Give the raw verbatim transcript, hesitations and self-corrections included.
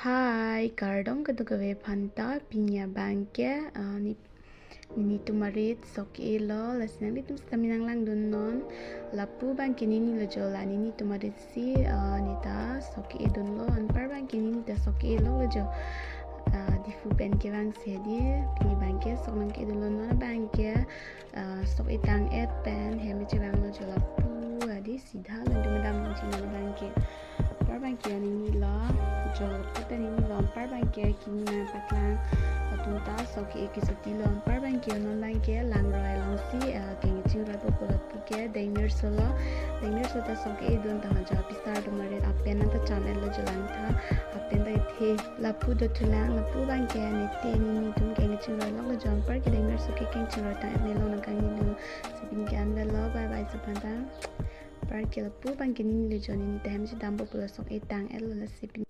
Hai, kardom kadokave aphanta. Pini abangke, ah, ne, netum arit sok-e lo, lasi nanglitum sitame nanglangdunnon. Lapu abangke neni lo jo, la netum arit si, ah, neta sok-e dunlo, anpar abangke neta sok-e lo lo jo. Ah, Diphu pen kevang si di, pini abangke sok nangke dunlo, non abangke, ah, sok-e tang-et pen hem chevanglo jo. Lapu adi sidha langdun dam nangji non abangke. Anpar abangke neni lo jo, lapu pen neni lo, anpar abangke kimi nangpaklang atum ta sok-e kesoti lo. Anpar abangke non abangke langroi alongsi, ah, kengching roipo pulo, lapu ke dengmirso lo. Dengmirso ta sok-e dun tang jo, apisar atum arit apen nangta cham-et lo jo, langtha apen ta ithe. Lapu dothulang, lapu abangke nete nenitum kengching roi lok lo jo, anpar ke dengmirso ke kengching roi tang-et ne lo nangkangni dun. Lasi pini ke anvet lo, bye bye sophanta. Anpar ke lapu abangke neni lo jo, neta hem chedampo pulo sok-e tang-et lo, lasi pini